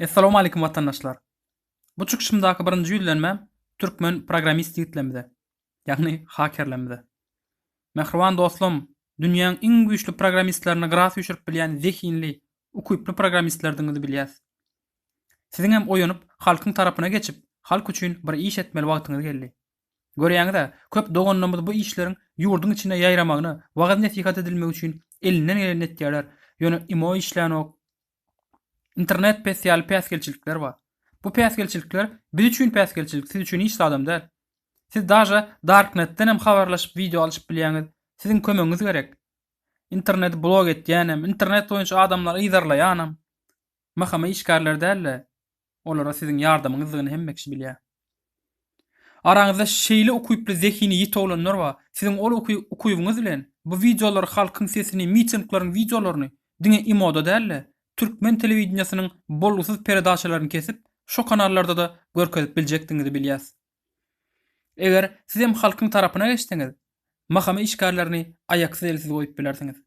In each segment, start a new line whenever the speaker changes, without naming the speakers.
Essalawmaleýkim watandaşlar! Bu çykyşymdaky birinji ýüzlenmäm türkmen programmist ýigitlerimize, ýagny hakerlerimize. Mähriban dostlam, dünýäň iň güýçli programmistlerini gyra süýşürip bilýän zehinli, ukyply programmistlerdigiňizi bilýäs. Siziňem oýanyp, halkyň tarapyna geçip, halk üçin bir iş etmeli wagtyňyz geldi. Görýäňiz-ä, köp doganlarymyz bu işleriň ýurduň içinde ýaýramagyna, wagyz-nesihat edilmegi üçin elinden gelenini etýärler, ýöne imo işlänok, Internet pes ýaly päsgelçilikler bar. Bu päsgelçilikler biz üçin päsgelçilik, siz üçin hiç zadam däl. Siz daže darknetden hem habarlaşyp wideo alyşyp bilýäňiz. Siziň kömegiňiz gerek. Interneti blok etýänem, internet boýunça adamlary yzarlaýanam MHM işgärleri däl-de, Olara siziň ýardamyňyzdygyny hemme kişi bilýär. Araňyzda şeýle ukyply zehini ýiti oglanlar bar, siziň ol ukybyňyz bilen bu wideolary halkyň sesini mitingleriň wideolaryny diňe imoda dälde türkmen telewideniýesiniň bolgusyz peredaçalaryny kesip şo kanallarda-da görkezip biljekdigiňizi bilýäs. Eger sizem halkyň tarapyna geçseňiz MHM işgärlerini aýaksyz elsiz goýup bilersiňiz.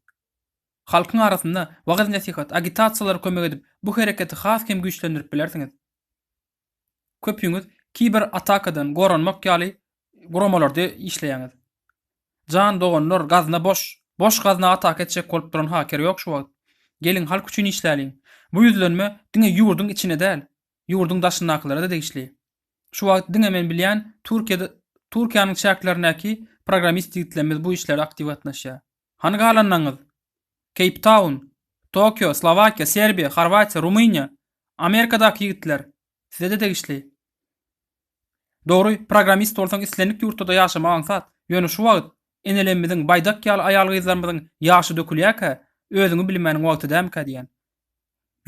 Halkyň arasynda wagyz-nesihat, agitasiýalara kömek edip, bu hereketi has hem güýçlendirip bilersiňiz. Köpüňiz kiber atakadan goranmak ýaly guramalarda işleýäňiz. Jan doganlar, gazna boş. Boş gazna ataka etjek bolup duran haker ýok şu wagt. Geliň halk üçin işläliň. Bu ýüzlenme diňe ýurduň içine däl, ýurduň daşyndakylara-da degişli. Şu wagt diňe men bilýän Türkiýede Türkiýäniň çäklerindäki programmist ýigitlerimiz bu işlere aktiw gatnaşýar. Hany galanlaňyz? Keýptaun, Tokio, Slowakiýa, Serbiýa, Horwatiýa, Rumyniýa, Amerikadaky ýigitler, size-de degişli. Dogry, programmist bolsaň islendik ýurtda-da ýaşamak aňsat, ýöne şu wagt enelemmiziň, baýdak ýaly aýal-gyzlarymyzyň ýaşy dökülýärkä, özüňi bilmäniň wagty dälmikä diýýän.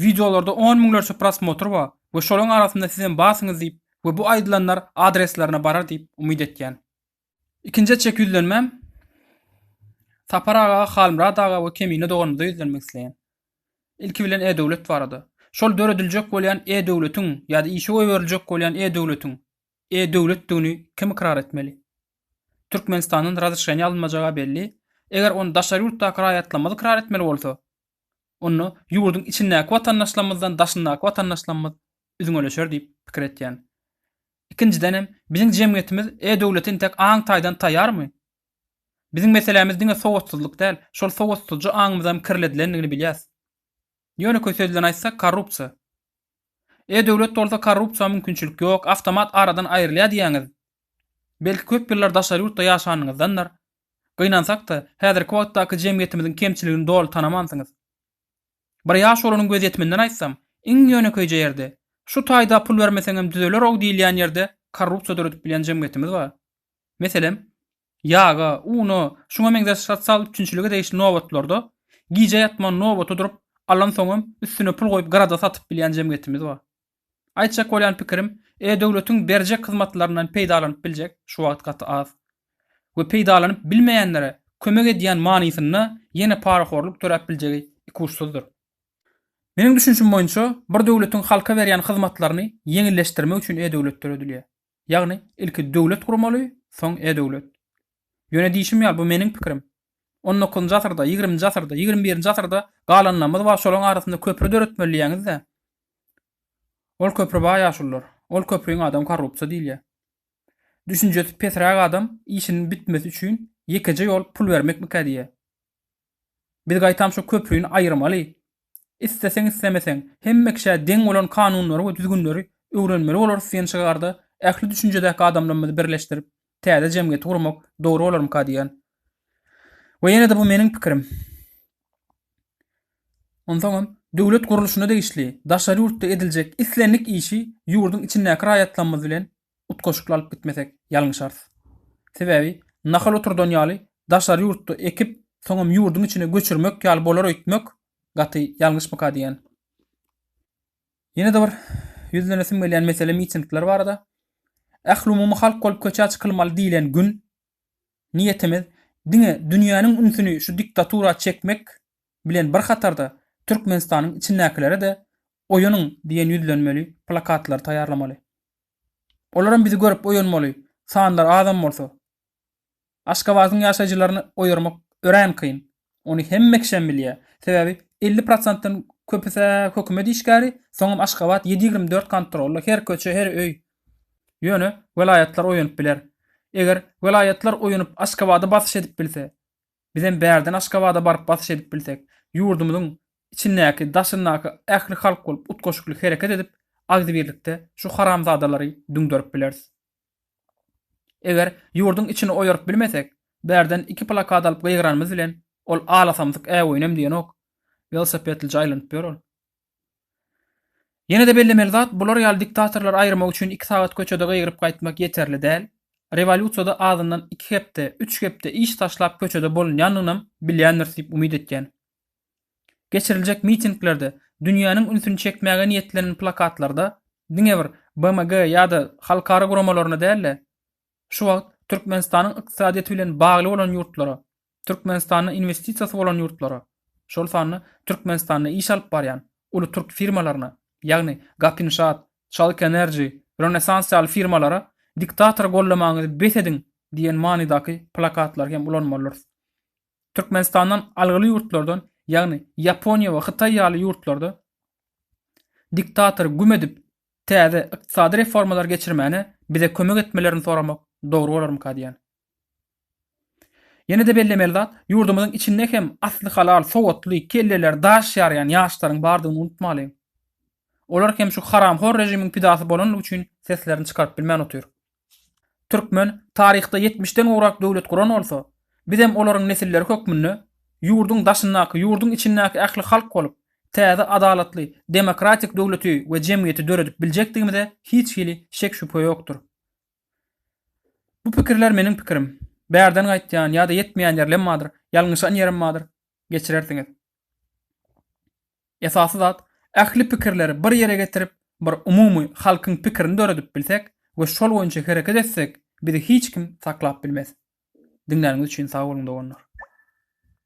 Wideolarda on müňlerçe prosmotr bar we şolaň arasynda sizem barsyňyz diýip we bu aýdylanlar adreslerine barar diýip umyt etýän. Ikinji etjek ýüzlenmäm Sapar aga, Halmyrat aga we Kemine doganymyza ýüzlenmek isleýän. Ilki bilen e-döwlet barada. Şol dörediljek bolýan e-döwletiň ýa-da işe goýberiljek bolýan e-döwletiň e-döwletdigini kim ykrar etmeli? Türkmenistandan razrşeniýe alynmajaga belli. Eger ony daşary ýurtdaky raýatlarymyz ykrar etmeli bolsa, onda ýurduň içindäki watandaşlarymyzdan daşyndaky watandaşlarymyz üzňeleşer diýip pikir etýän. Ikinjidenem, biziň jemgyýetimiz e-döwlete intek aň taýdan taýýarmy? Biziň meselämiz diňe sowatsyzlyk däl, şol sowatsyzja aňymyzam kirledilendigini bilýäs. Ýönekeý söz bilen aýtsak, korrupsiýa. E-döwlet bolsa korrupsiýa mümkinçilik ýok, awtomat aradan aýrylýar diýýäňiz. Belki köp ýyllar daşary ýurtda ýaşanyňyzdandyr. Gynansak-da, häzirki wagtdaky jemgyýetimiziň kemçiligini doly tanamansyňyz. Bir ýaş oglanyň gözýetiminden aýtsam, iň ýönekeýje ýerde, şu taýda pul bermeseňem düzeler-ow diýilýän ýerde korrupsiýa döredip bilýän jemgyýetimiz bar. Meselem, ýaga, una, şuňa meňzeş sosial üpjünçilige degişli nobatlarda gije ýatman nobata durup alansoňam üstüne pul goýup gyrada satyp bilýän jemgyýetimiz bar. Aýtjak bolýan pikirim, e-döwletiň berjek hyzmatlaryndan peýdalanyp biljek şu wagt gaty az. We peýdalanyp bilmeýänlere kömek edýän manysynda ýene parahorluk döräp biljegi ikuçsuzdyr. Meniň düşünişim boýunça, bir döwletiň halka berýän hyzmatlaryny ýeňilleşdirmek üçin e-döwlet döredilýär. Ýagny, ilki döwlet gurmaly, soň e-döwlet. Ýöne diýşim ýaly, bu meniň pikirim. On dokuzynjy asyrda, ýigriminji asyrda, 21-nji asyrda galanlarymyz bar, şolaryň arasynda köpri döretmeli diýýäňiz-dä. Ol köpri bar ýaşulular. Ol köpriň adam korrupsiýa diýilýär. Düşünjesi pesräk adam işiniň bitmesi üçin ýekeje ýol pul bermekmikä diýýär. Biz gaýtam şo köprini aýyrmaly. Isleseň islemeseň hemme kişä deň bolan kanunlary we düzgünleri öwrenmeli bolarys diýen şygarda ähli düşünjedäki adamlarymyzy birleşdirip täze jemgyýeti gurmak dogry bolarmyka diýýän. We ýene-de bu meniň pikirim. Onsoňam, döwlet gurluşyna degişli daşary ýurtda ediljek islendik işi ýurduň içindäki raýatlarymyz bilen utgaşykly alyp gitmesek ýalňyşarys. Sebäbi nahal oturdan ýaly daşary ýurtda ekip, soňam ýurduň içine göçürmek ýaly bolar öýtmek gaty ýalňyşmyka diýýän. Ýene-de bir ýüzlenesim gelýän mesele mitingler barada. Ählumumy halk bolup köçä çykylmaly diýlen gün Niýetimiz diňe dünýäniň ünsüni şu diktatura çekmek bilen bir hatarda Türkmenistanyň içindäkilere-de oýanyň diýen ýüzlenmeli plakatlary taýýarlamaly. Olaram bizi görüp oýanmaly, sanlary azam bolsa. Aşgabadyň ýaşaýjylaryny oýarmak örän kyn. Ony hemme kişem bilýär. Sebäbi 50 prosentden. Köpüs-ä hökümet işgäri, soňam Aşgabat 7/24 kontrolda, her köçe, her öý. Ýöne welaýatlar oýanyp biler. Eger welaýatlar oýanyp Aşgabada basyş edip bilse, bizem bärden Aşgabada baryp basyş edip bilsek, ýurdumyzyň içindäki, daşyndaky ähli halk bolup utgaşykly hereket edip, agzybirlikde şu haramzadalary düňderip bileris. Eger ýurduň içini oýaryp bilmesek, bärden iki plakat alyp gygyranymyz bilen, ol alasamsyk äweýinem diýenok. Welosipedlije aýlanyp ýör ol. Ýene-de bellemeli zat, bular ýaly diktatorlary aýyrmak üçin iki sagat köçede gygyryp gaýtmak ýeterli däl. Rewolýusiýada azyndan iki hepde, üç hepde iş taşlap köçede bolunýandygynam bilýändiris diýip umyt etýän. Geçiriljek mitinglerde dünýäniň ünsüni çekmäge niýetlenen plakatlarda diňe bir BMG ýa-da halkara guramalaryna däl-de, şu wagt Türkmenistanyň ykdysadyýeti bilen bagly bolan ýurtlara, Türkmenistanda inwestisiýasy bolan ýurtlara, şol sanda Türkmenistanda iş alyp barýan uly türk firmalaryna, ýagny Gap Inşaat, Çalyk Enerji, Rönesans ýaly firmalara diktatory goldamagyňyzy bes ediň diýen manydaky plakatlary hem ulanmalydyrys. Türkmenistandan algyly ýurtlardan, ýagny Ýaponiýa we Hytaý ýaly ýurtlarda diktatory güm edip, täze ykdysady reformalar geçirmäne bize kömek etmelerini soramak dogry bolarmyka diýýän. Ýene-de bellemeli zat, ýurdumyzyň içinde hem asly halal, sowatly, kelleleri daş ýarýan ýaşlaryň bardygyny unutmalyň. Olar hem şu haramhor režimiň pidasy bolanlygy üçin seslerini çykaryp bilmän otyr. Türkmen taryhda ýetmişden gowrak döwlet guran bolsa, bizem olaryň nesilleri hökmünde ýurduň daşyndaky, ýurduň içindäki ähli halk bolup, täze adalatly, demokratik döwleti we jemgyýeti döredip biljekdigimize hiç hili şek-şübhe ýokdur. Bu pikirler meniň pikirim. Bärden gaýtýan ýa-da ýetmeýän ýerlem bardyr, ýalňyşan ýerim bardyr, geçirersiňiz. Esasy zat, ähli pikirleri bir ýere getirip, bir umumy halkyň pikirini döredip bilsek we şol boýunça hereket etsek, bizi hiç kim saklap bilmez. Diňläniňiz üçin sag boluň doganlar.